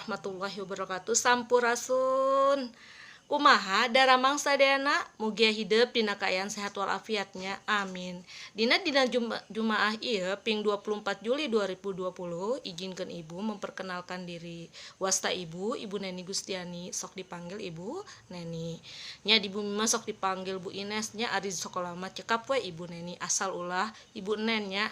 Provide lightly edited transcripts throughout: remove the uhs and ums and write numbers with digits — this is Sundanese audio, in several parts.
Warahmatullahi wabarakatuh. Sampurasun. Kumaha daramang sadayana? Mugia hidep dina kaayaan sehat walafiat nya, amin. Dina dina Jumaah ieu ping 24 Juli 2020, izinkan Ibu memperkenalkan diri. Wasta Ibu, Ibu Neni Gustiani, sok dipanggil Ibu Neni. Nya, di bumi mah sok dipanggil Bu Ines nya, ari di sekolah mah cekap we Ibu Neni, asal ulah Ibu Nen nya.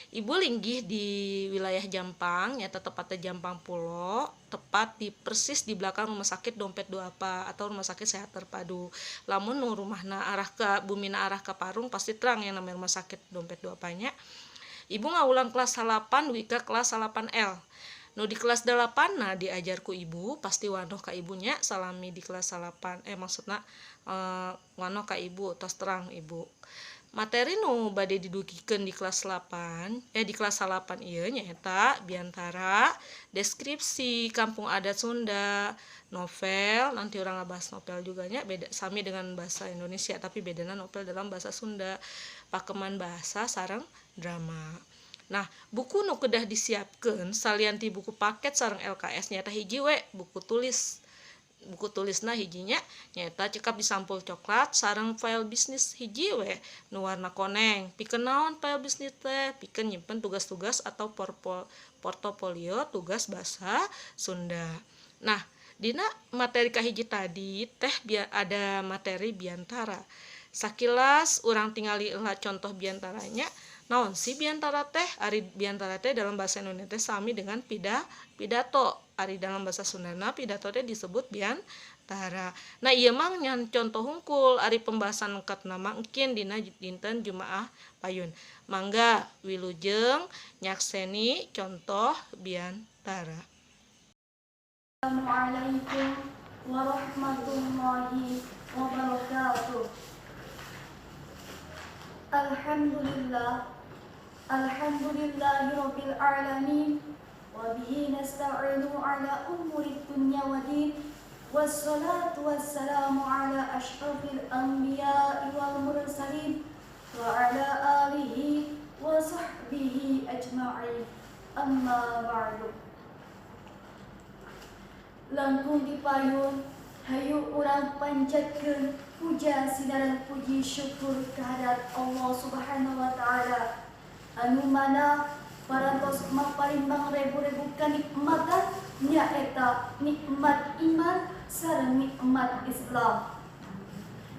Ibu linggih di wilayah Jampang, nyata tepatnya Jampang Pulo, tepat di persis di belakang Rumah Sakit Dompet Dhuafa atau Rumah Sakit Sehat Terpadu. Lamun nu rumahna arah ke bumina, arah ke Parung, pasti terang yang namanya Rumah Sakit Dompet Dhuafa nya. Ibu ngawulang kelas 8 dugi ka kelas 8 L. Nu di kelas 8, nah, diajar ku ibu, pasti wanoh ka ibunya. Salami di kelas 8, eh, maksudna wanoh ka ibu, tos terang ibu. Materi nu bade didugikeun di kelas 8, eh, di kelas 8 ieu nyaeta biantara deskripsi kampung adat Sunda, novel. Nanti urang ngabahas novel juga nya, beda sami dengan bahasa Indonesia, tapi bedana novel dalam bahasa Sunda, pakeman bahasa sareng drama. Nah, buku nu kedah disiapkeun salian ti buku paket sareng LKS nyaeta hiji we, buku tulis. Buku tulisna hijinya, nyaeta cekap di sampul coklat, sareng file bisnis hiji we nu warna koneng. Pikeun naon file bisnis teh? Pikeun nyimpen tugas-tugas atau portofolio tugas bahasa Sunda. Nah, dina materi kahiji tadi teh biar ada materi biantara. Sakilas urang tingali lah contoh biantaranya. Naon sih biantara teh? Ari biantara teh dalam bahasa Indonesia teh sami dengan pidato. Ari dalam bahasa Sundana pidato teh disebut biantara. Nah, ieu mah ngan contoh hungkul, ari pembahasan lengkapna mah engkin dina dinten Jumaah payun. Mangga wilujeng nyakseni contoh biantara. Assalamualaikum warahmatullahi wabarakatuh. Alhamdulillah, alhamdulillahi rabbil alamin, wabihi nasta'inu ala umuri dunya wa din. Wassalatu wassalamu ala ashrafil anbiya'i wal mursalin wa ala alihi wa sahbihi ajma'in. Amma ba'du. Langkung dipayun, hayu urang panjatkeun puja sinareng puji syukur kehadirat Allah Subhanahu wa Taala, anu mana parantos maparin mangrebu-rebu kanikmatan, nyaeta nikmat iman sareng nikmat Islam,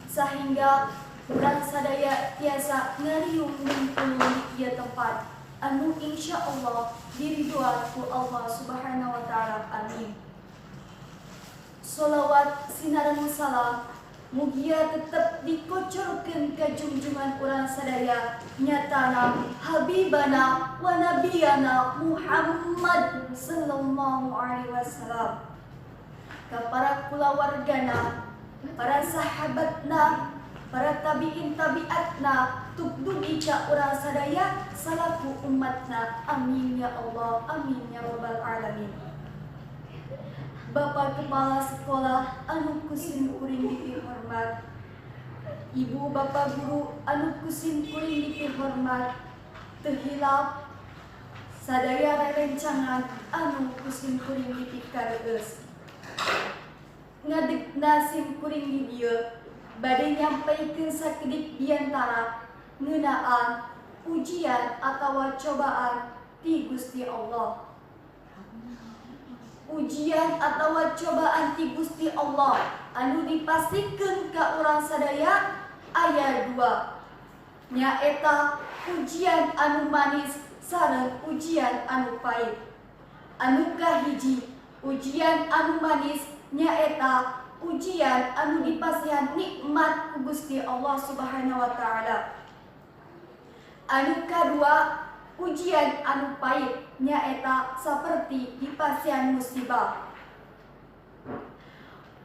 sehingga urang sadaya tiasa ngariung ngumpul di ieu tempat anu insya Allah diridhoan ku Allah Subhanahu wa Taala, amin. Solawat sinareng salam mugia tetep dikocorkeun ka junjungan urang sadaya, nyatana habibana wa nabiyana Muhammad sallallahu alaihi wasallam, ka para kulawargana, para sahabatna, para tabiin tabiatna, tuk dugi ka urang sadaya salaku umatna, amin ya Allah, amin ya rabbal alamin. Bapak Kepala Sekolah anu ku sim kuring dipihormat, Ibu Bapak Guru anu ku sim kuring dipihormat, teu hilap sadaya rerencangan anu ku sim kuring dipikareueus. Ngadegna sim kuring di dieu bade nyampaikeun sakedik biantara ngeunaan ujian atawa cobaan ti Gusti Allah. Ujian atau cobaan ti Gusti Allah anu dipasihkeun ka urang sadaya aya dua, nyaeta ujian anu manis sareng ujian anu pahit. Anu kahiji, ujian anu manis, nyaeta ujian anu dipasihan nikmat ku Gusti Allah Subhanahu wa Taala. Anu kadua, ujian anu pahit, nyaeta seperti dipasihan musibah.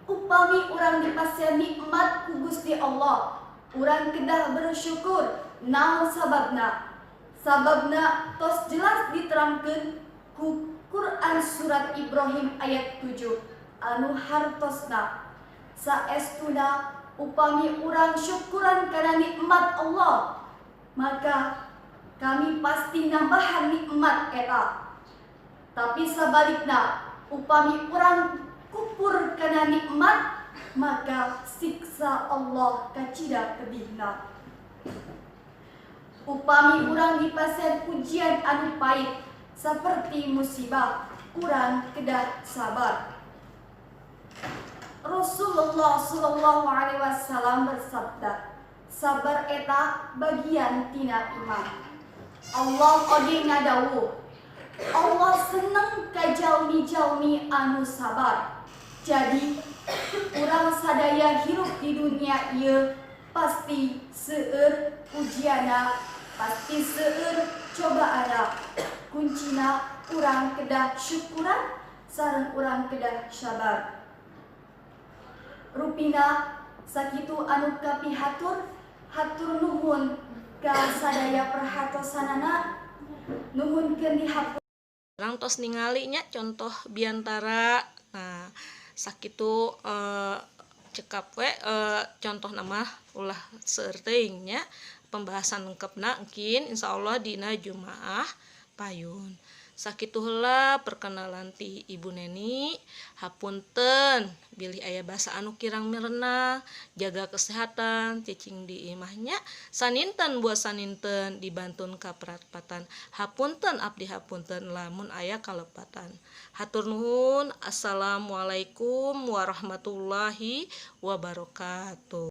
Upami urang dipasihan nikmat ku Gusti Allah, urang kedah bersyukur. Naon sababna? Sababna tos jelas diterangkeun ku Quran surat Ibrahim ayat 7, anu hartosna saestuna upami urang syukuran kana nikmat Allah, maka kami pasti nambahan nikmat eta. Tapi sabalikna, Upami urang kupur kana nikmat, maka siksa Allah kacida pedihna. Upami urang dipasihan ujian anu pahit seperti musibah, urang kedah sabar. Rasulullah Shallallahu Alaihi Wasallam bersabda, "Sabar eta bagian tina iman." Allah oge ngadawuh, Allah seneng ka jalmi-jalmi anu sabar. Jadi urang sadaya hirup di dunia ieu pasti seueur ujiana, pasti seueur cobaana. Kuncina urang kedah syukuran sareng urang kedah sabar. Rupina sakitu anu kapihatur. Hatur nuhun ka sadaya perhatosanana. Nuhunkeun dihapura. Urang tos ningali nya contoh biantara. Nah, sakitu cekap we contoh nama, ulah seueur teuing nya. Pembahasan lengkapna engkin insyaallah dina Jumaah payun. Sakitu heula perkenalan ti Ibu Neni. Hapunten bilih aya basa anu kirang merenah. Jaga kesehatan, cicing di imahnya, saninten buat saninten dibantun ka perapatan. Hapunten, abdi hapunten lamun aya kalepatan. Hatur nuhun. Assalamualaikum warahmatullahi wabarakatuh.